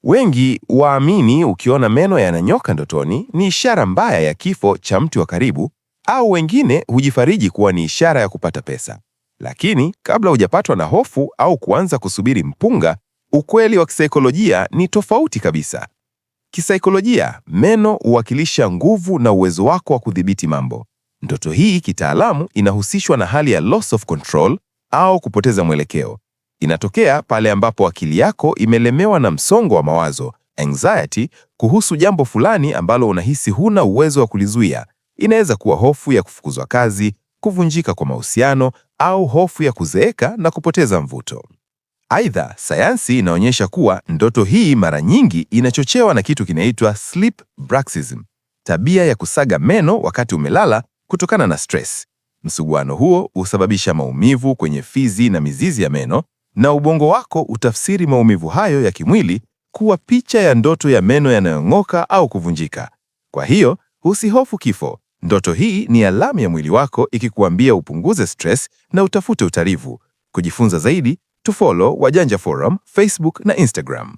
Wengi waamini ukiona meno yananyoka ndotoni ni ishara mbaya ya kifo cha mtu wa karibu, au wengine hujifariji kuwa ni ishara ya kupata pesa. Lakini kabla hujapatwa na hofu au kuanza kusubiri mpunga, ukweli wa kisaikolojia ni tofauti kabisa. Kisaikolojia, meno huwakilisha nguvu na uwezo wako wa kudhibiti mambo. Ndoto hii kitaalamu inahusishwa na hali ya loss of control au kupoteza mwelekeo. Inatokea pale ambapo akili yako imelemewa na msongo wa mawazo, anxiety, kuhusu jambo fulani ambalo unahisi huna uwezo wa kulizuia. Inaweza kuwa hofu ya kufukuzwa kazi, kuvunjika kwa mahusiano au hofu ya kuzeeka na kupoteza mvuto. Aidha, sayansi inaonyesha kuwa ndoto hii mara nyingi inachochewa na kitu kinaitwa sleep bruxism, tabia ya kusaga meno wakati umelala kutokana na stress. Msuguano huo husababisha maumivu kwenye fizi na mizizi ya meno, na ubongo wako utafsiri maumivu hayo ya kimwili kuwa picha ya ndoto ya meno yanayong'oka au kuvunjika. Kwa hiyo, usihofu kifo. Ndoto hii ni alamu ya mwili wako ikikuambia upunguze stress na utafute utulivu. Kujifunza zaidi, tufollow Wajanja Forum, Facebook na Instagram.